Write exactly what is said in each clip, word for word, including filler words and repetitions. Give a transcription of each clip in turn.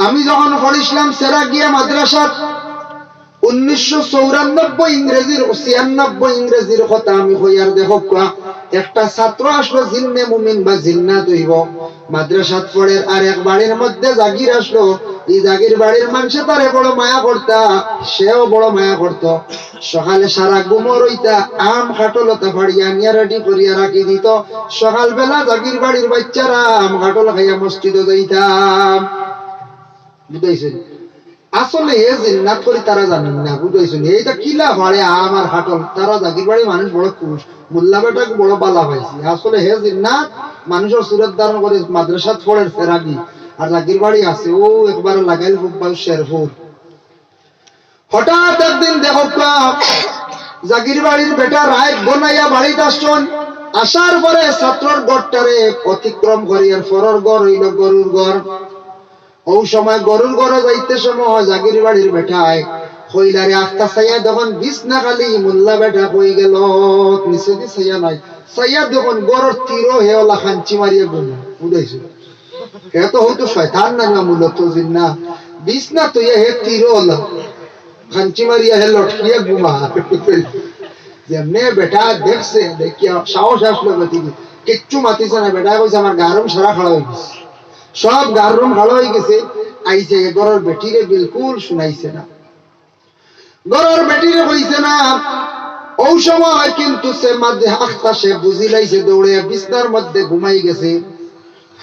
আমি যখন পড়ছিলাম সেরাগিয়া মাদ্রাসাত, উনিশশো চৌরানব্বই ইংরেজির, ছিয়ানব্বই ইংরেজির কথা আমি কইয়ার, দেখউক্কা, একটা ছাত্র আসলো, জিন্নে মুমিন বা জিন্নাত অইবো, মাদ্রাসাত পড়ের, আর এক বাড়ির মধ্যে জাগির আসলো। ই জাগির বাড়ির মানষে তারে বড় মায়া করতা, সেও বড় মায়া করতো। সকালে সারা ঘুমো রইতা, আম কাঠল অতা ফাড়িয়া আনিয়া রেডি করিয়া রাখি দিতো। সকালবেলা জাগির বাড়ির বাইচ্চারা আম কাঠল খাইয়া মসজিদো যাইতাম। বুঝাইছইন? আসলে হে জিন্নাত করি তারা জানইন না, বুঝাইছইন? এইটা কিলা ফাড়ে আম আর কাঠল, তারা জাগির বাড়ির মানুষ বড় খুশ, মোল্লা বেটাকে বড় বালা পাইছি। আসলে হে জিন্নাত, মানুষর সুরত ধারণ করে, মাদ্রাসাত পড়ের সেরাগি, আর জাগির বাড়ি আছে অউ একবারে লাগাইল ফুব্বা শেরপুর। হঠাৎ একদিন দেখউক্কা, জাগির বাড়ির বেটা রাইত বনাইয়া বাড়িত আসছইন, আসার পরে ছাত্রর ঘরটারে অতিক্রম করিয়া পরর ঘর অইলো গরুর ঘর। অউ সময় গরুর ঘরো যাইতে সময় জাগির বাড়ির বেটায় কইলা, "রে আখতা চাইয়া দেখইন বিছনা খালি, মোল্লা বেটা কই গেলো?" নিচেদি চাইয়া নাই, চাইয়া দেখইন ঘরর তীরো হে অলা খাঞ্চি মারিয়া ঘুমো। বুঝাইছো? হে তো হয়তো শয়তান না, না মূলত জিন্নাত। বিছনা থইয়া হে তীরো অলা খাঞ্চি মারিয়া হে লটকিয়া ঘুমা। যেমনে বেটা দেখছে, দেখিয়া সাহস আসলো বেটির, কিচ্ছু মাতিছে না। বেটায় কইছে, "আমার গারুম সারা খাড়া অই গেছে, সব গারুম খাড়া অই গেছে।" আইছে, এ ঘরর বেটিরে বিলকুল শুনাইছে না, ঘরর বেটিরে কইছে না। অউ সময় কিন্তু সে মাঝে আখতা সে বুঝিলাইছে, দৌড়ে বিছনার মধ্যে ঘুমাই গেছে।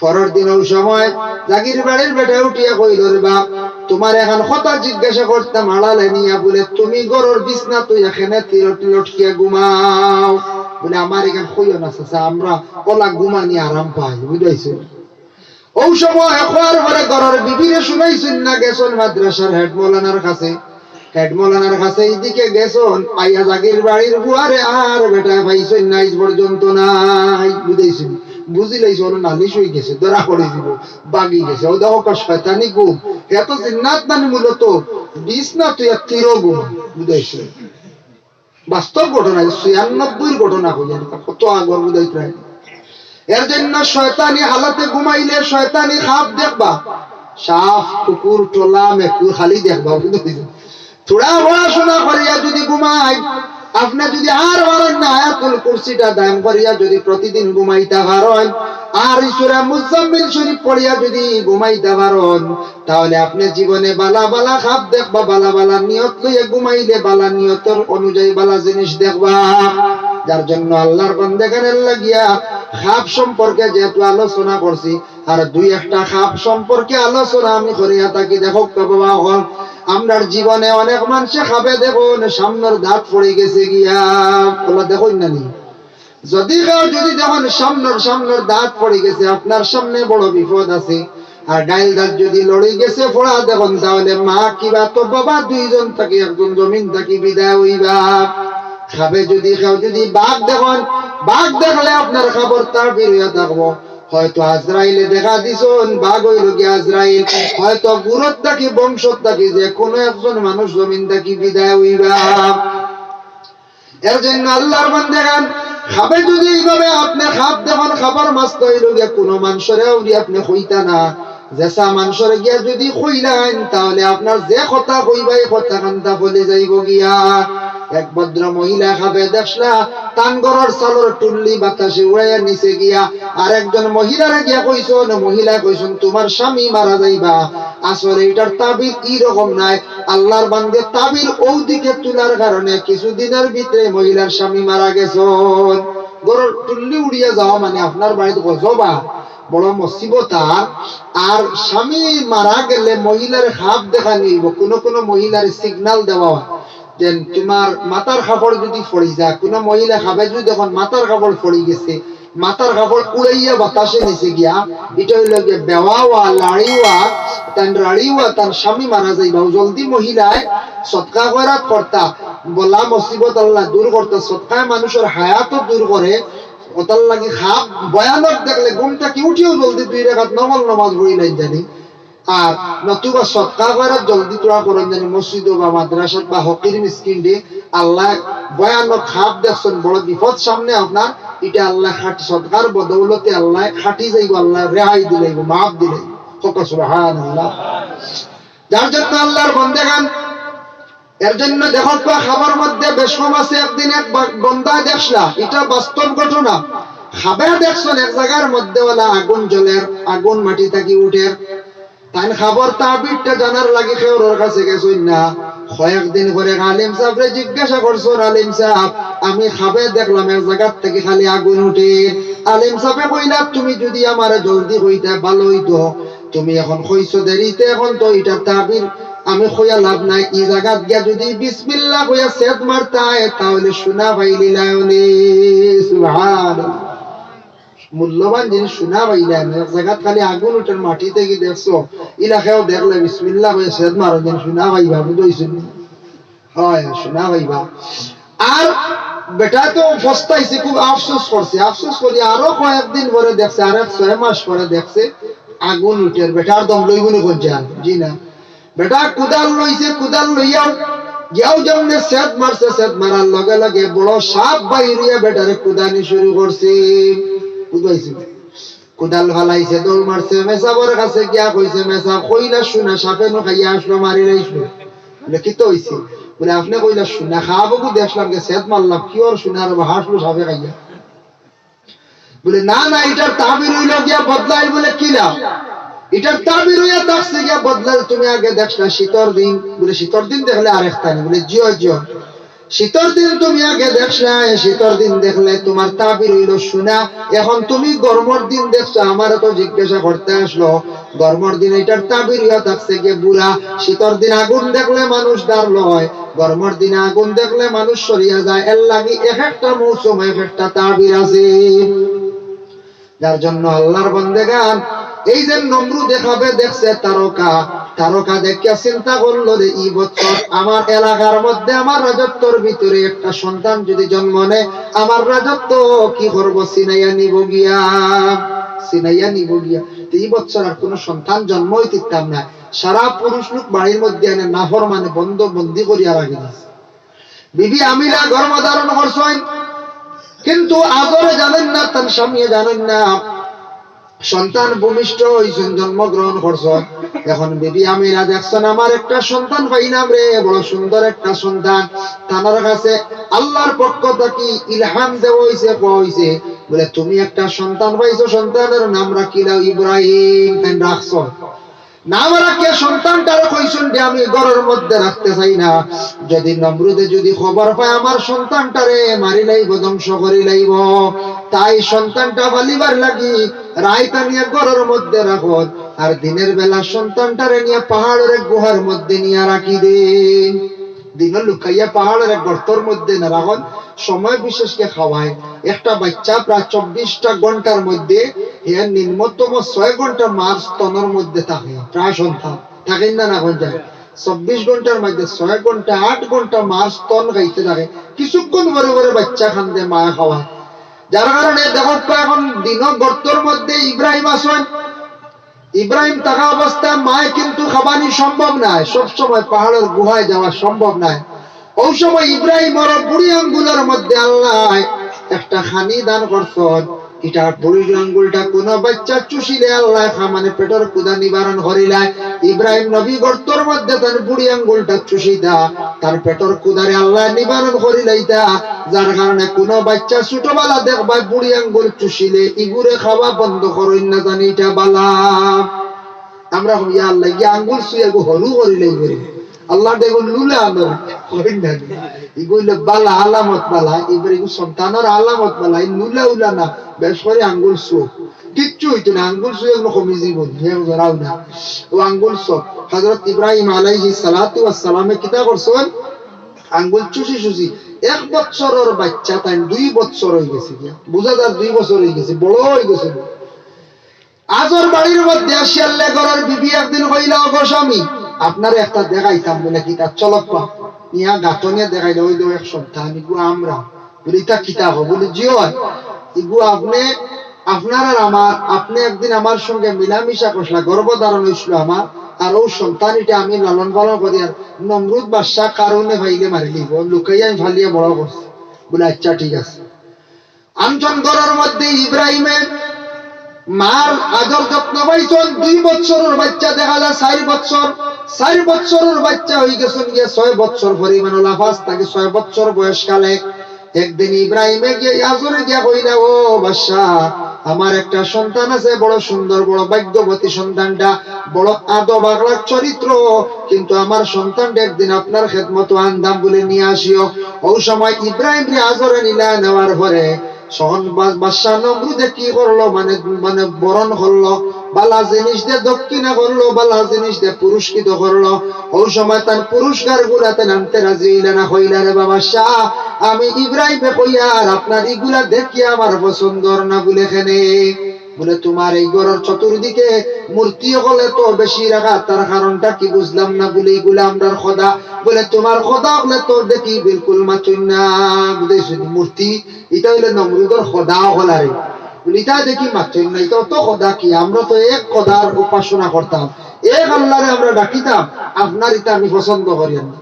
পরর দিন অউ সময় জাগির বাড়ির বেটায় উঠিয়া কইলো, "রে বা, তুমারে একখান কথা জিজ্ঞাসা করতাম, আড়ালে নিয়া বুলে তুমি ঘরর বিছনা থইয়া কেনে তীরো লটকিয়া ঘুমাও?" বুলে, "আমারে ইখান কইও না চাচা, আমরা অলা ঘুমানি আরাম পাই।" বুঝাইছো? অউ সময় কওয়ার পরে ঘরর বিবিরে শুনাইছইন না, গেছইন মাদ্রাসার হেড মৌলানার কাছে। হেড মৌলানার কাছে ইদিকে গেছইন, আইয়া জাগির বাড়ির ফুয়ারে আর বেটায় পাইছইন না, আইজ পর্যন্ত নাই। বুঝাইছইন? বুঝিলাইছইন, নালিশ অই গেছে, ধরা পড়ি যিবো, ভাগি গেছে। অউ দেখউক্কা শয়তানি ঘুম, হে তো জিন্নাত নানি মূলত, বিছনা থইয়া তীরো ঘুম। বুঝাইছইন? বাস্তব ঘটনা, ছিয়ানব্বইর ঘটনা কইয়ার, কত আগর বুঝাইতে। এর জন্য শয়তানি হালাতে ঘুমাইলে শয়তানি খাব দেখবা, সাপ, কুকুর, টোলা, মেকুর খালি দেখবা, বুঝাইতে। থুড়া পড়াশোনা করিয়া যুদি ঘুমাই, আপনে যুদি আর পারইন না, আয়াতুল কুরসিটা দায়েম করিয়া যুদি প্রতিদিন ঘুমাইতা পারইন, আর ই সূরা মুজাম্মিল শরীফ পড়িয়া যুদি ঘুমাইতা পারইন, তাহলে আপনে জীবনে বালা বালা খাব দেখবা, বালা বালা নিয়ত লইয়া ঘুমাইলে বালা নিয়তর অনুযায়ী বালা জিনিস দেখবা। যার জন্য আল্লার বান্দেগানের লাগিয়া খাব সম্পর্কে যেহেতু আলোচনা করছি, আর দুই একটা খাব সম্পর্কে আলোচনা আমি করিয়া থাকি। দেখউক্কা বাবা অকল, আমরার জীবনে অনেক মানষে খাবে দেখইন সামনর দাঁত পড়ি গেছে গিয়া, অলা দেখইন না নি? যুদি কেউ যুদি দেখইন সামনর, সামনর দাঁত পড়ি গেছে, আপনার সামনে বড় বিপদ আছে, আর গাইল দাঁত যুদি লড়ি গেছে ফড়া দেখইন, তাহলে মা কিবা তো বাবা দুইজন থাকি একজন জমিন থাকি বিদায় অইবা। খাবে যুদি কেউ যুদি বাঘ দেখইন, বাঘ দেখলে আপনার খাবর তাবির অইয়া থাকবো। হয়তো আজরাইলে দেখা দিছইন, বাঘ অইলো গিয়া আজরাইল, হয়তো গুরুত থাকি বংশত থাকি যে কোনো একজন মানুষ জমিন থাকি বিদায় অইবা। এর জন্য আল্লার বান্দেগান, খাবে যুদি ইভাবে আপনে খাব দেখইন, খাবর মাঝে অইলো গিয়া কোনো মানষরে আউরি আপনে কইতা না। যেছা মানষরে গিয়া যুদি কইলাইন, তাহলে আপনার যে কথা কইবা, ই কথা কান্দা ফলে যাইবো গিয়া। এক ভদ্র মহিলা খাবে দেখলা, তান ঘরর চালর টুল্লি বাতাসে উড়াইয়া নিছে গিয়া। আর একজন মহিলারে গিয়া কইছইন, মহিলায় কইছইন, "তুমার স্বামী মারা যাইবা।" আসলে ইটার তাবির ই রকম নায়। আল্লার বান্দে তাবির অউ দিকে তুলার কারণে কিছুদিনর ভিতরে মহিলার স্বামী মারা গেছইন। ঘরর টুল্লি উড়িয়া যাওয়া মানে আপনার বাড়িত গজব আর বড় মুসিবত। আর, আর স্বামী মারা গেলে মহিলারে খাব দেখানি অইবো, কোনো কোনো মহিলারে signal দেওয়া অয়, যেন তুমার মাথার কাপড় যুদি ফড়ি যায়, কোনো মহিলা খাবে যুদি দেখইন মাথার কাপড় ফড়ি গেছে, মাথার কাপড় উড়াইয়া বাতাসে নিছে গিয়া, ইটা অইলো গিয়া বেওয়া অওয়া, লাড়ি অওয়া, তান রাড়ি অওয়া, তান স্বামী মারা যাইবা। অউ জলদি মহিলায় সদকা খয়রাত করতা, বালা মুসিবত আল্লায় দূর করতা, সদকায় মানুষর হায়াতও দূর করে। অতার লাগি খাব ভয়ানক দেখলে ঘুম থাকি উঠিয়াউ জলদি দুই রাকাত নফল নমাজ পড়িলাইন জানি। আর নতুবা সদকা খয়রাত জলদি থুড়া করইন জানি, মসজিদো বা মাদ্রাসাত বা ফকির মিসকিনরে, আল্লায় ভয়ানক খাব দেখছইন, বড় বিপদ সামনে আপনার, ইটা আল্লায় খাটি, সদকার বদৌলতে আল্লায় খাটি যাইবো, আল্লায় রেহাই দিলাইবো, মাফ দিলাইবো। কউক্কা সুবহানাল্লাহ। যার জন্য আল্লাহর বন্দেগান, এর জন্য দেখো, খাবর মধ্যে বেশ কম আছে, একদিন এক বা-, বন্দায় দেখলা, ইটা বাস্তব ঘটনা। খাবে দেখছইন, এক জাগার মধ্যে ওলা আগুন জ্বলের, আগুন মাটি থাকি উঠের। তাইন খাবর তাবিরটা জানার লাগি কেউরর কাছে গেছইন না। কয়েকদিন পরে আলিম সাবরে জিজ্ঞাসা করছইন, "আলিম সাব, আমি খাবে দেখলাম এক জাগার থাকি খালি আগুন উঠে।" আলিম সাবে কইলা, "তুমি যুদি আমারে জলদি কইতায় ভালা অইতো, তুমি এখন কইছো দেরিতে, এখন তো ইটা তাবির আমি কইয়া লাভ নাই। ই জাগাত গিয়া যুদি বিসমিল্লাহ কইয়া ছেদ মারতায়, তাইলে সোনা পাইলিলায় অনে।" সুবহানাল্লাহ। মূল্যবান জিনিস সোনা পাইলায় অনে। এক জাগাত খালি আগুন উঠের, মাটি থাকি দেখছো, ইলা কেউ দেখলে বিসমিল্লাহ কইয়া ছেদ মারো, যেন সোনা পাইবা, বুঝছইন নি? অয়, সোনা পাইবা। আর বেটা তো পস্তাইছে, খুব আফসোস করছে। আফসোস করি আরো কয়েকদিন পরে দেখছে, আরেক ছয় মাস পরে দেখছে, আগুন উঠের, বেটার দম লইবো নি কইয়া? জি না। বেটা কুদাল লইছে, কুদাল লইয়াউ গিয়াউ যেমনে ছেদ মারছে, ছেদ মারার লগে লগে বড় সাপ বাইর অইয়া বেটারে কুদানি শুরু করছে। কুদাইছে। কুদাল ফালাইছে, দৌড় মারছে, মেসাবর কাছে গিয়া কইছে, "মেসাব, কইলা সোনা সাপে নু খাইয়া আসলো, মারিলাইছলো।" বলে, "কিতা অইছে?" বলে, "আপনে কইলা সোনা, খাবো গু দেখলাম গি, ছেদ মারলাম, কিওর সোনা রে বা, হাসলো সাপে খাইয়া।" বলে, "না, না, ইটার তাবির অইলো গিয়া বদলাইল।" বলে, "কিলা?" "ইটার তাবির অইয়া থাকছে গিয়া বদলাইল, তুমি আগে দেখলা শীতর দিন।" বলে, "শীতর দিন দেখলে আরেকটা নি?" বলে, "জিও, জিও।" শীতর দিন তুমি আগে দেখলায়, শীতর দিন দেখলে তুমার তাবির অইলো সোনা। এখন তুমি গরমর দিন দেখছো, আমারে তো জিজ্ঞাসা করতে আসলো। গরমর দিন ইটার তাবির অইয়া থাকছে গিয়া বুরা। শীতর দিন আগুন দেখলে মানুষ দাঁড় লয়, গরমর দিন আগুন দেখলে মানুষ সরিয়া যায়। এর লাগি এক একটা মৌসুম এক একটা তাবির আছে। যার জন্য আল্লাহর বন্দেগান, এই যে নমরুদে খাবে দেখছে তারকা, তারকা দেখিয়া চিন্তা করলো যে, "ই বছর আমার এলাকার মধ্যে, আমার রাজত্বর ভিতরে একটা সন্তান যুদি জন্ম নেয়, আমার রাজত্ব কি করবো, ছিনাইয়া নিবো গিয়া, ছিনাইয়া নিবো গিয়া।" তো ই বছর আর কুনু সন্তান জন্ম অইতে দিতাম না। সারা পুরুষ লোক বাড়ির মধ্যে আনে নাফরমানে বন্ধ বন্দি করিয়া রাখি দিছে। বিবি আমিনা গর্ভ ধারণ করছইন, কিন্তু আজরে জানইন না, তান স্বামীয়ে জানইন না। সন্তান ভূমিষ্ঠ অইছইন, জন্মগ্রহণ করছইন। এখন বিবি আমিনা দেখছইন, "আমার একটা সন্তান পাইলাম রে, বড় সুন্দর একটা সন্তান।" তানর কাছে আল্লাহর পক্ষ থাকি ইলহাম দেওয়া অইছে, কওয়া অইছে, বলে, "তুমি একটা সন্তান পাইছো, সন্তানর নাম রাখিলাও ইব্রাহিম।" তাইন রাখছইন। নাম রাখিয়া সন্তানটারে কইছইন যে, "আমি ঘরর মধ্যে রাখতে চাই না, যুদি নমরুদে যুদি খবর পায়, আমার সন্তানটারে মারিলাইবো, ধ্বংস করিলাইবো।" তাই সন্তানটা পালিবার লাগি রাইত আনিয়া ঘরর মধ্যে রাখইন, আর দিনের বেলা সন্তানটারে নিয়া পাহাড়র এক গুহার মধ্যে নিয়া রাখি দেইন। দিনো লুকাইয়া পাহাড়র এক গর্তর মধ্যে না রাখইন, সময় বিশেষকে খাওয়ায়। একটা বাইচ্চা প্রায় চব্বিশটা ঘন্টার মধ্যে, হে নিম্নতম ছয় ঘন্টা মার স্তনর মধ্যে থাকে, প্রায় সন্তান থাকে না, না ঘন্টা, চব্বিশ ঘন্টার মধ্যে ছয় ঘন্টা, আট ঘন্টা মার স্তন খাইতে থাকে। কিছুক্ষণ পরে পরে বাইচ্চা কান্দে, মায় খাওয়ায়। যার কারণে দেখো, এখন দিনো গর্তর মধ্যে ইব্রাহিম আছইন, ইব্রাহিম থাকা অবস্থায় মায় কিন্তু খাবানি সম্ভব নায়, সব সময় পাহাড়র গুহায় যাওয়া সম্ভব নায়। অউ সময় ইব্রাহিমর বুড়ি আঙ্গুলর মধ্যে আল্লায় একটা খানি দান করছইন। ইটা বুড়ি আঙ্গুলটা কুনু বাইচ্চা চুষিলে আল্লায় খা-, মানে পেটর ক্ষুধা নিবারণ করিলায়। ইব্রাহিম নবী গর্তর মধ্যে তান বুড়ি আঙ্গুলটা চুষিতা, তান পেটর ক্ষুধারে আল্লায় নিবারণ করিলাইতা। যার কারণে কুনু বাইচ্চা ছোটবেলা দেখবায় বুড়ি আঙ্গুল চুষিলে ইগুরে খাওয়া বন্ধ করইন না, জানি ইটা বালা। আমরা কই, "ইয়া আল্লাহ, ইয়া আঙ্গুল চুইয়া গু হরু করিলে ইগুরে।" আল্লাহ দেখো লুলা আনো, কইন না। ইগু অইলে বালা আলামত বালা, এবার ইগু সন্তানর আলামত বালা, ই লুলা উলা না, বেশ করি আঙ্গুল চুও। কিচ্ছু অইতো না, আঙ্গুল চুইয়া এগুলো কমি যাইবো, হে জরাও না। ও আঙ্গুল চুও। হযরত ইব্রাহিম আলাইহিস সালাতু ওয়াস সালামে কিতা করছইন? আঙ্গুল চুষি চুষি, এক বছরর বাইচ্চা তাইন দুই বছর অইগেছে গিয়া। বুঝা যার দুই বছর অইগেছে, বড় অইগেছে। আজর বাড়ির মধ্যে আসিয়া আল্লাহ ঘরর বিবি একদিন কইলা, "ওগো স্বামী, আপনারে একটা দেখাইতাম।" বলে, "কিতা?" "চলক পা।" নিয়া গাতো নিয়া দেখাইলা, "ওই দেখো এক সন্তান, ইগু আমরা।" বলে, "ইতা কিতা গো?" বলে, "জি অয়, ইগু আপনে, আপনার আর আমার, আপনে একদিন আমার সঙ্গে মিলামিশা করছলা, গর্ভধারণ অইছিল আমার, আর অউ সন্তান ইটা আমি লালন পালন করি, আর নমরুদ বাদশা কারণে পাইলে মারিলিবো, লুকাইয়া আমি ফালিয়া বড় করছি।" বলে, "আচ্ছা, ঠিক আছে।" আনছইন ঘরর মধ্যে ইব্রাহিমে মার আদর যত্ন পাইছইন। দুই বছরর বাচ্চা দেখা যায় চাইর বছর, চাইর বছরর বাচ্চা অইগেছইন গিয়া ছয় বছর পরিমাণ। লাফাজ থাকি ছয় বছর বয়সকালে একদিন ইব্রাহিমে গিয়া, আজরে গিয়া কইলা, "ও বাদশা, আমার একটা সন্তান আছে, বড় সুন্দর, বড় ভাগ্যবতী সন্তানটা, বড় আদব আখলাক চরিত্র, কিন্তু আমার সন্তানটা একদিন আপনার খেদমতো আনতাম, বুলে নিয়া আসিও।" অউ সময় ইব্রাহিমরে আজরে নিলা, নেওয়ার পরে তখন বা-, বাদশা নমরুদে কি করলো, মানে, মানে বরণ করলো, বালা জিনিস দে দক্ষিণা করলো, বালা জিনিস দে পুরস্কৃত করলো। অউ সময় তান পুরস্কারগুলা তাইন আনতে রাজি অইলা না, কইলা, "রে বাবা বাদশা, আমি ইব্রাহিমে কইয়ার আপনার ইগুলা দেখিয়া আমার পছন্দ অর না।" বুলে, "কেনে?" বুলে, "তুমার এই ঘরর চতুর্দিকে মূর্তি অকল এত বেশি রাখা, তার কারণটা কি বুঝলাম না।" বুলে, "ইগুলা আমরার খোদা।" বুলে, "তুমার খোদা অকলে তো দেখি বিলকুল মাতইন না।" বুঝাইছইন নি? মূর্তি, ইটা অইলে নমরুদর খোদা অকল। আরে বুলে, "ইতা দেখি মাতইন না, ইতা অত খোদা কি? আমরা তো এক খোদার উপাসনা করতাম, এক আল্লারে আমরা ডাকিতাম, আপনার ইতা আমি পছন্দ করিয়ার না।"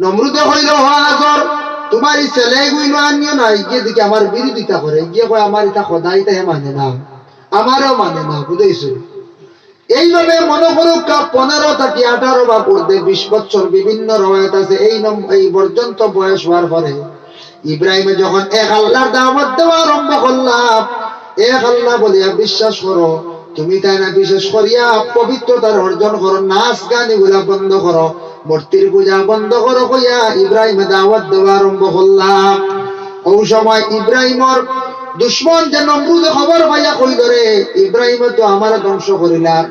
নমরুদে কইলো, "ও আজর, তুমার ই ছেলে ইগুইন আনিও না, ইগিয়ে দেখি আমার বিরোধিতা করে, ইগিয়ে কয় আমার ইতা খোদা, ইতা হে মানে না, আমারেও মানে না।" বুঝাইছইন নি? এইভাবে মনো করউক্কা, পনেরো থাকি আঠারো বা পূর্বে বিশ বছর, বিভিন্ন রওয়ায়াত আছে, এই নম-, এই পর্যন্ত বয়স অওয়ার পরে ইব্রাহিমে যখন এক আল্লার দাওয়াত দেওয়া আরম্ভ করলা, এক আল্লা বলিয়া বিশ্বাস করো, তুমি তাইন বিশেষ করিয়া পবিত্রতার অর্জন করো, নাচ গান ইগুলা বন্ধ করো, মূর্তির পূজা বন্ধ করো কইয়া ইব্রাহিমে দাওয়াত দেওয়া আরম্ভ করলা। অউ সময় ইব্রাহিমর দুশমন যে নমরুদে খবর পাইয়া কইলো, "রে, ইব্রাহিমে তো আমারে ধ্বংস করিলার,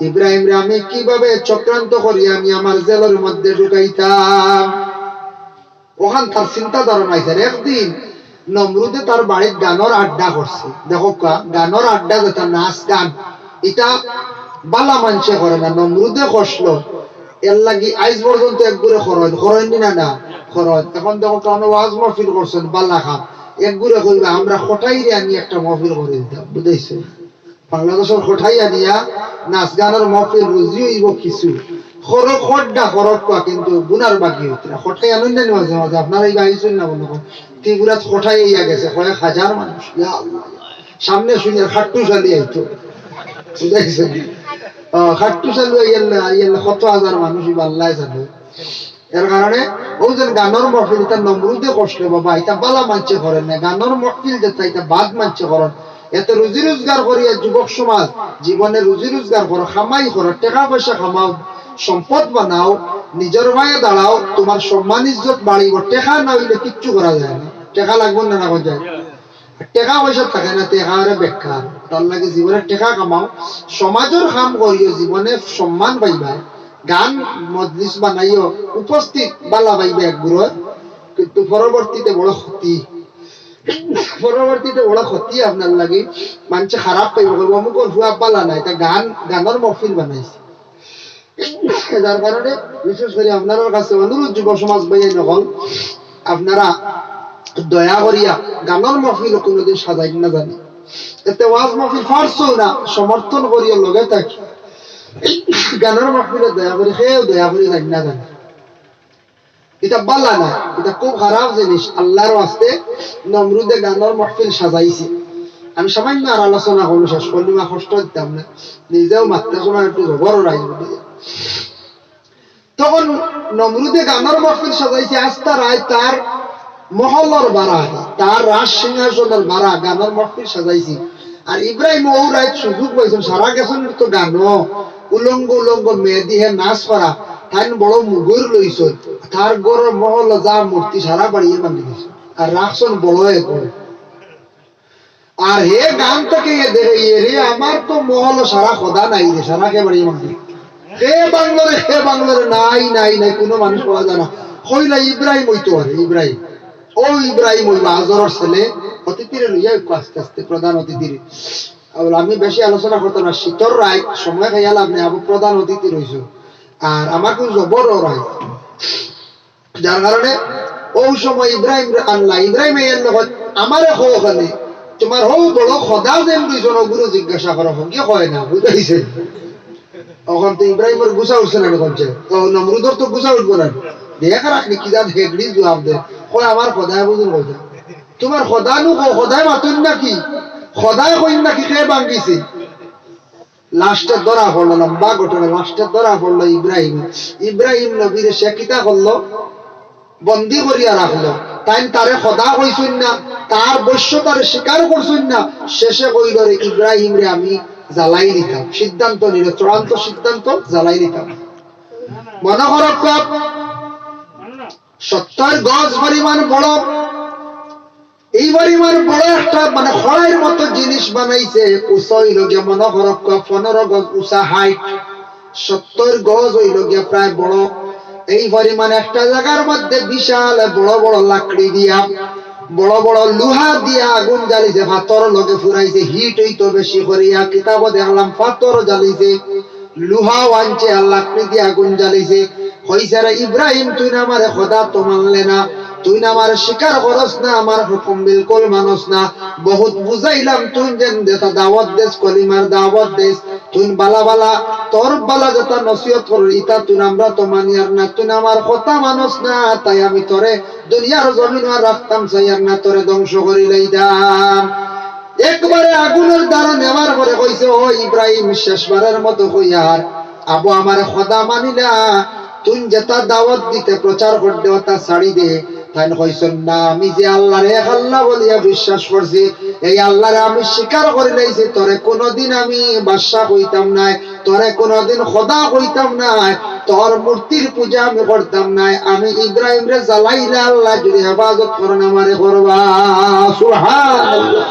ইব্রাহিমরে আমি কিভাবে চক্রান্ত করি আমি আমার জেলর মধ্যে ঢুকাইতাম।" অখান তার চিন্তা ধারণা আইছে। আর একদিন নমরুদে তার বাড়িত গানর আড্ডা করছে। দেখউক্কা, গানর আড্ডা যেটা নাচ গান, ইটা বালা মানষে করে না, নমরুদে করলো। এরলাগি আইজ পর্যন্ত একগুরে করইন, করইন নি না, না করইন। এখন দেখউক্কা, অনো ওয়াজ মহফিল করছইন, বালা কাম। একগুরে কইবা, "আমরা কটাইরে আনি একটা মহফিল করি দিতাম", বুঝাইছইন নি? বাংলাদেশর কটাই আনিয়া নাচ গানর মহফিল, রুজি অইবো কিছু। করউক, খোদ্দা করউক্কা, কিন্তু গুনার বাকি অইতো না। কটাই আনইন না নি মাঝে মাঝে, আপনারা ইবা আইছইন না মনো কয়। ত্রিপুরাত কটাই আইয়া গেছে, কয়েক হাজার মানুষ। ইয়া আল্লা, সামনে হুনিয়ার খাট্টুশালী আইতো। বুঝাইছইন নি? আহ, খাট্টুশালী আইয়ার না, আইয়ার না, কত হাজার মানুষ, ইবা আল্লায় জানে। এর কারণে অউ যে গানর মহফিল, ইটা নমরুদে করছে বাবা, ইটা বালা মানষে করে না। গানর মহফিল যেটা, ইটা বাদ মানষে করে। এতে রুজি রোজগার করিয়া যুবক সমাজ জীবনে রুজি রোজগার করো, কামাই করো, টেকা পয়সা কামাও, সম্পদ বানাও, নিজর পায়ে দাঁড়াও, তুমার সম্মান ইজ্জত বাড়িবো। টেকা না অইলে কিচ্ছু করা যায় না। টেকা লাগবো না, না করা যায়? টেকা পয়সা থাকে না, টেকা অইলে বেকার। তার লাগি জীবনে টেকা কামাও, সমাজর কাম করিও, জীবনে সম্মান পাইবা। গান মজলিস বানাইও, উপস্থিত বালা পাইবা একগুরে, কিন্তু পরবর্তীতে বড় ক্ষতি। পরবর্তীতে বড় ক্ষতি আপনার লাগি। মানষে খারাপ পাইবো, কইবো, "অমুকর ফুয়া বালা নায়, ইটা গান, গানর মহফিল বানাইছে।" যার কারণে বিশেষ করি আপনারার কাছে অনুরোধ, যুব সমাজ ভাইয়াইন অকল, আপনারা দয়া করিয়া গানর মহফিল কুনুদিন সাজাইন না জানি। এতে ওয়াজ মহফিল পারছইন না, সমর্থন করিয়া লগে থাকি। গানর মহফিলে দয়া করি, কেউ দয়া করি যাইন না জানি। ইটা বালা না, ইটা খুব খারাপ জিনিস। আল্লার ওয়াস্তে নমরুদে গানর মহফিল সাজাইছে। আমি সামান্য আর আলোচনা করমু, শেষ করলিমা, কষ্ট দিতাম না। নিজেও মাততে সময় একটু জবর রাইজ বুঝি। তখন নমরুদে গানর মহফিল সাজাইছে, আস্তা রাইত তার মহলর ভাড়া, তার রাজ সিংহাসনর ভাড়া, গানর মহফিল সাজাইছে। আর ইব্রাহিম অউ রাইত সুযোগ পাইছইন, সারা গেছইন তো গানো, উলঙ্গ উলঙ্গ মেয়েদি হে নাচ করা, তাইন বড় মুগুর লইছইন, তার ঘরর মহল যা মূর্তি সারা বাড়িয়ে ভাঙ্গি দিছইন, আর রাখছইন বড় এক ঘর। আর হে গান থাকি হে দেখে, "এরে, আমার তো মহল সারা খোদা নাই রে, সারা কে বাড়িয়ে ভাঙ্গি।" কে ভাঙ্গলো রে, কে ভাঙ্গলো রে, নাই, নাই, নাই, কুনু মানুষ পাওয়া যায় না। কইলা ইব্রাহিম অইতো পারে, ইব্রাহিম। অউ ইব্রাহিম অইবো আজরর ছেলে, অতিথিরে লইয়া আউক্কা আস্তে আস্তে, প্রধান অতিথিরে। আর আমি বেশি আলোচনা করতাম না, শীতর রাইত, সময় খাইয়া লাভ নাই, আবার প্রধান অতিথি রইছো। আর আমার কিন্তু জবর রাইত। যার কারণে অউ সময় ইব্রাহিমরে আনলা, ইব্রাহিম আইয়া কয়, "আমারে কও কেনে, তুমার হউ বড় খোদা যেন দুইজন অগুরে জিজ্ঞাসা করো, হকি কয় না", বুঝাইছে। অখন তো ইব্রাহিমর গুছা উঠছে না, কমছে তো নমরুদর তো গুছা উঠবো না। দেখ রাখনি কি জাত হেগড়ি জুয়াব দে, কয়, "আমার খোদায় বুঝুন কইতা, তুমার খোদা নু কও, খোদায় মাতুন নাকি?" খোদায় কইন নাকি কে ভাঙ্গিছে? লাস্টে ধরা পড়লো, লম্বা ঘটনা, লাস্টে ধরা পড়লো ইব্রাহিম। ইব্রাহিম নবীরে সে কিতা করলো? বন্দি করিয়া রাখলো। তাইন তারে খোদা কইছইন না, তার বৈশ্যতারে স্বীকার করছইন না। শেষে কইল, "রে ইব্রাহিম রে, আমি জ্বালাই দিতাম।" সিদ্ধান্ত নিল, চূড়ান্ত সিদ্ধান্ত, "জ্বালাই দিতাম।" মনে করো, সত্তর গজ পরিমাণ বড়, এই পরিমাণ বড় একটা, মানে, খড়াইর মতো জিনিস বানাইছে। উঁচা অইল গিয়া, মনে করো, পনেরো গজ উঁচা হাইট, সত্তর গজ অইল গিয়া প্রায় বড়। এই পরিমাণ একটা জাগার মধ্যে বিশাল বড় বড় লাকড়ি দিয়া, বড় বড় লোহা দিয়া আগুন জ্বালিছে, পাথর লগে ফুরাইছে, হিট অইতো বেশি করিয়া। কিতাবো দেখলাম পাথর জ্বালিছে, লোহাও আনছে আর লাকড়ি দিয়া আগুন জ্বালিছে। কইছে, "রে ইব্রাহিম, তুই না আমারে খোদা তো মানলে না, তুই না আমারে স্বীকার করস না, আমার হুকুম বিলকুল মানস না। বহুত বুঝাইলাম, তুই যেন যেটা দাওয়াত দেস, কলিমার দাওয়াত দেস, তুই বালা বালা, তোর বালা যেটা নসিহত করর, ইটা তুই আমরা তো মানিয়ার না, তুই না আমার কথা মানস না, তাই আমি তোরে দুনিয়ার জমিন আর রাখতাম চাইয়ার না, তোরে ধ্বংস করি লইতাম।" একবারে আগুনের দ্বারা নেওয়ার পরে কইছে, "ও ইব্রাহিম, শেষবারের মতো কইয়ার, আবো আমারে খোদা মানিলা, তুই যেটা দাওয়াত দিতে প্রচার করতে ওটা ছাড়ি দে।" তাইন কইছইন, "না, আমি যে আল্লাহরে এক আল্লাহ বলিয়া বিশ্বাস করছি, এই আল্লাহরে আমি স্বীকার করি লাইছি, তোরে কোনোদিন আমি বাদশা কইতাম নায়, তোরে কোনোদিন খোদা কইতাম নায়, তোর মূর্তির পূজা আমি করতাম নায়, আমি ইব্রাহিমরে জ্বালাইলে আল্লাহ যদি হেফাজত করইন আমারে করবা।" সুবহানাল্লাহ।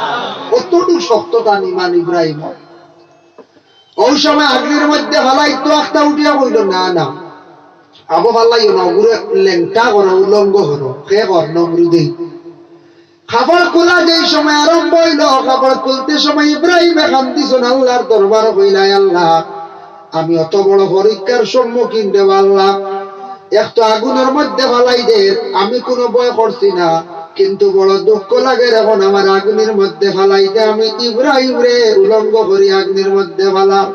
কতটুকু শক্ত তান ইমান ইব্রাহিম। ওই সময় আগ্নির মধ্যে ফালাই তো একটা উঠিয়া কইল, "না, না, আবো ফালাইও না, ওগুরে লেংটা করো, উলঙ্গ করো।" কে কর? নমরুদে। কাপড় খুলা যেই সময় আরম্ভ অইল, কাপড় খুলতে সময় ইব্রাহিমে কান্দিছইন, আল্লাহর দরবার কইলা, "আল্লাহ, আমি অত বড় পরীক্ষার সম্মুখীন রে আল্লাহ, এক তো আগুনের মধ্যে ফালাই দে, আমি কোনো ভয় করছি না, কিন্তু বড় দুঃখ লাগে এখন আমার আগুনের মধ্যে ফালাই দে, আমি ইব্রাহিমরে উলঙ্গ করি আগুনের মধ্যে ফালা।"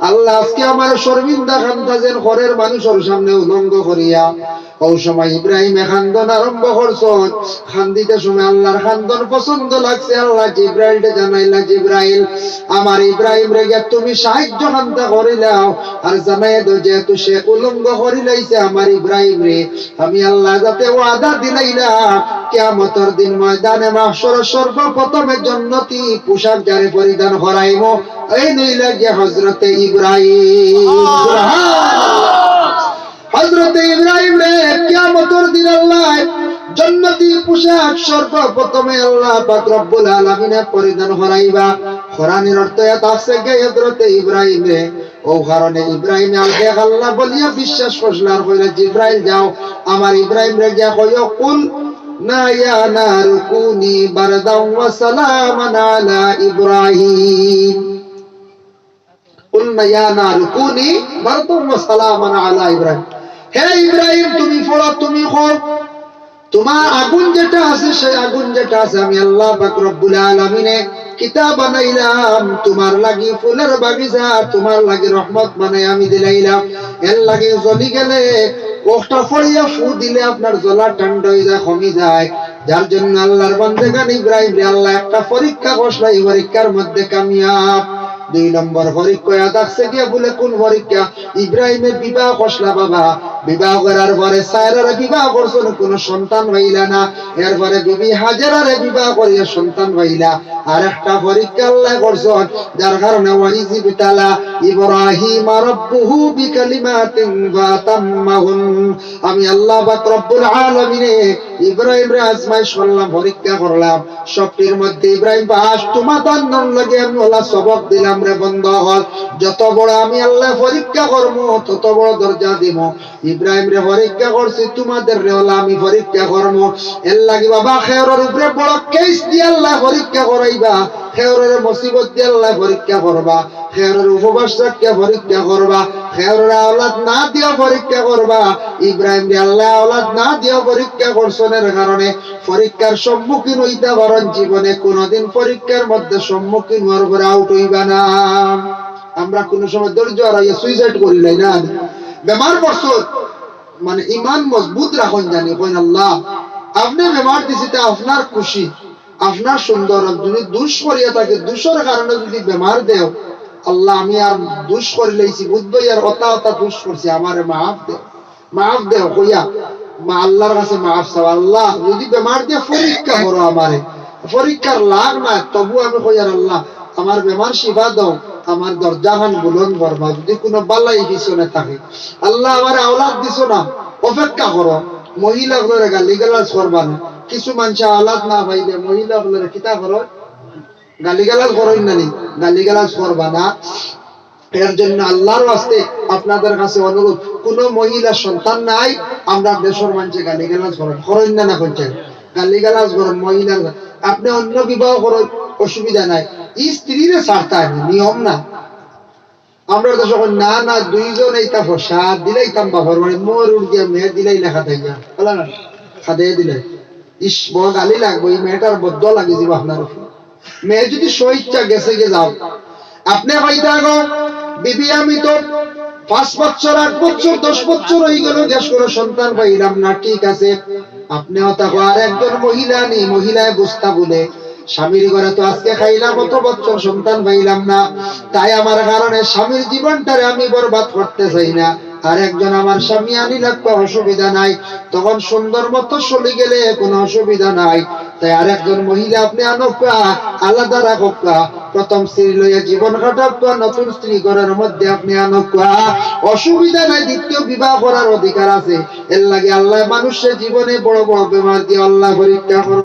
আল্লাহ, আজকে আমারে শর্মিন্দা কান্দা যেন করের মানুষর সামনে উলঙ্গ করিয়া। ওই সময় ইব্রাহিমে কান্দন আরম্ভ করছইন। কান্দিতে সময় আল্লাহর কান্দন পছন্দ লাগছে। আল্লাহ জিব্রাইলরে জানাইলা, "জিব্রাইল, আমার ইব্রাহিমরে গিয়া তুমি সাহায্য কান্দা করিলাও, আর জানাই দাও যেহেতু সে উলঙ্গ করিলাইছে আমার ইব্রাহিমরে, আমি আল্লাহ যাতে ওয়াদা দিলাইলাম, কিয়ামতর দিন ময়দানে মাহশরো সর্বপ্রথমে জন্নতি পোশাক যারে পরিধান করাইমু, এই নইলা গিয়া হযরতে ইব্রাহিম।" সুবহানাল্লাহ। হযরতে ইব্রাহিমরে কিয়ামতর দিন আল্লাহ জন্নতি পোশাক সর্বপ্রথমে আল্লাহ পাক রব্বুল আলামিনে পরিধান করাইবা। করানির অর্থ এ থাকছে গিয়া হযরতে ইব্রাহিমরে। ও কারণে ইব্রাহিমে আল্লাহ, আল্লাহ বলিয়া বিশ্বাস করছিল আর কইলা, "জিব্রাইল যাও, আমার ইব্রাহিমরে গিয়া কইও, কুলনা ইয়া নারু কুনি বারদাও ওয়া সালামান আলা ইব্রাহিম।" কুলনা ইয়া নারু কুনি বারদাও ওয়া সালামান আলা ইব্রাহিম। হে ইব্রাহিম, তুমি পড়ো, তুমি কও, তোমার আগুন যেটা আছে, সেই আগুন যেটা আছে, আমি আল্লাহ পাক রব্বুল আলামিনে কিতা বানাইলাম, তোমার লাগি ফুলের বাগিচা, তোমার লাগি রহমত বানাই আমি দিলাইলাম। এর লাগি জ্বলি গেলে, ওটা ফড়িয়া ফু দিলে আপনার জ্বলা ঠান্ডা হয়ে যায়, কমি যায়। যার জন্য আল্লাহর বান্দেগান ইব্রাহিমরে আল্লাহ একটা পরীক্ষা করছলা, এই পরীক্ষার মধ্যে কামিয়াব। দুই নম্বর পরীক্ষা থাকছে গিয়া বলে কোন পরীক্ষা? ইব্রাহিমে বিবাহ করছলা বাবা, বিবাহ করার পরে সারারে বিবাহ করছইন, কোনো সন্তান পাইলা না। এরপরে বিবি হাজেরারে বিবাহ করিয়া সন্তান পাইলা। আর একটা পরীক্ষা আল্লাহ করছইন, যার কারণে ওয়াইজ ইবতালা ইব্রাহিম রব্বুহু বিকালিমাতিন ফাতাম্মাহুন। আমি আল্লাহ পাক রব্বুল আলামিনে ইব্রাহিমরে আজমাইশ করলাম, পরীক্ষা করলাম। সবটির মধ্যে ইব্রাহিম পাস, তোমার নন লাগে আমি ওলা সবক দিলাম রে বন্ধ হল। যত বড় আমি আল্লাহ পরীক্ষা করমু, তত বড় দরজা দিমু। ইব্রাহিমরে পরীক্ষা করছি, তোমাদেররে ওলা আমি পরীক্ষা করমু। এর লাগি বাবা, খেয়রর উপরে বড় কেস দিয়া আল্লাহ পরীক্ষা করাইবা। খেয়ররে মুসিবত দিয়া আল্লাহ পরীক্ষা করবা। খেয়রর উপবাস রাখিয়া পরীক্ষা করবা। খেয়ররে আওলাদ না দিয়া পরীক্ষা করবা। ইব্রাহিমরে আল্লাহ আওলাদ না দিয়া পরীক্ষা করছইন, এর কারণে পরীক্ষার সম্মুখীন হইতা পারইন। জীবনে কোনোদিন পরীক্ষার মধ্যে সম্মুখীন হওয়ার পরে আউট হইবা না। আমরা কোনো সময় ধৈর্য হারাইয়া সুইসাইড করিলাই না? বেমার পড়ছইন, মানে, ইমান মজবুত রাখইন জানি, কইন, "আল্লাহ, আপনে বেমার দিছি, তা আপনার খুশি।" আপনার সুন্দর, যদি দুষ করিয়া থাকে, দুষর কারণে যদি বেমার দেও, "আল্লাহ, আমি আর দুষ করিলাইছি, বুঝবো, আর অতা অতা দুষ করছি, আমারে মাফ দেও, মাফ দেও" কইয়া মা আল্লাহর কাছে মাফ চাও। "আল্লাহ, যদি বেমার দিয়া পরীক্ষা করো আমারে, পরীক্ষার লাগ না, তবু আমি কইয়ার, আল্লাহ, আমার বেমার শিফা দাও, আমার দরজাখান বুলন্দ ফরমাও। যদি কোনো বালাই পিছনে থাকে, আল্লাহ, আমার আওলাদ দিছো না, অপেক্ষা করো।" মহিলা অকলরে গালিগালাজ করবা না। কিছু মানষে আওলাদ না পাইলে মহিলা অকলরে কিতা করো? গালিগালাজ করইন না নি? গালিগালাজ করবা না। এর জন্য আল্লাহর ওয়াস্তে আপনাদের কাছে অনুরোধ, কোনো মহিলা সন্তান নাই, আমরা দেশর মানষে গালিগালাজ করইন, করইন না, না করছেন? গালিগালাজ করইন মহিলার। আপনে অন্য বিবাহ করইন, অসুবিধা নাই। ই স্ত্রীরে ছাড়তা নি, নিয়ম না। আমরা তো সকল না, না, দুইজন এইটা ফসা দিলাইতাম বাপর বাড়ি, মোর উঠ গিয়া মেয়ে দিলাই লেখা থাইয়া, বলে না, খাদে দিলাই। ইস, বড় গালি লাগবো, এই মেয়েটার বদদোয়া লাগি যাইবো আপনার উপরে। মেয়ে যদি স্বইচ্ছা গেছে গিয়া যাও, আপনে কইতা গো, "বিবি, আমি তো পাঁচ বছর, আট বছর, দশ বছর হয়ে গেল, দেশ করে সন্তান পাইলাম না।" ঠিক আছে, আপনে অতা কো, আর একজন মহিলা নি, মহিলায় বুঝতা বলে, "স্বামীর ঘরে তো আজকে খাইলাম, অত বছর সন্তান পাইলাম না, তাই আমার কারণে স্বামীর জীবনটারে আমি বরবাদ করতে চাই না, আর একজন আমার স্বামী আনি লাগবে, অসুবিধা নাই।" তখন সুন্দর মতো চলি গেলে কোনো অসুবিধা নাই। তাই আর একজন মহিলা আপনে আনউক্কা, আলাদা রাখউক্কা, প্রথম স্ত্রী লইয়া জীবন কাটাউক্কা, নতুন স্ত্রী ঘরের মধ্যে আপনে আনউক্কা, অসুবিধা নাই, দ্বিতীয় বিবাহ করার অধিকার আছে। এর লাগি আল্লাহ মানুষের জীবনে বড় বড় বেমার দিয়া আল্লাহ পরীক্ষা করে।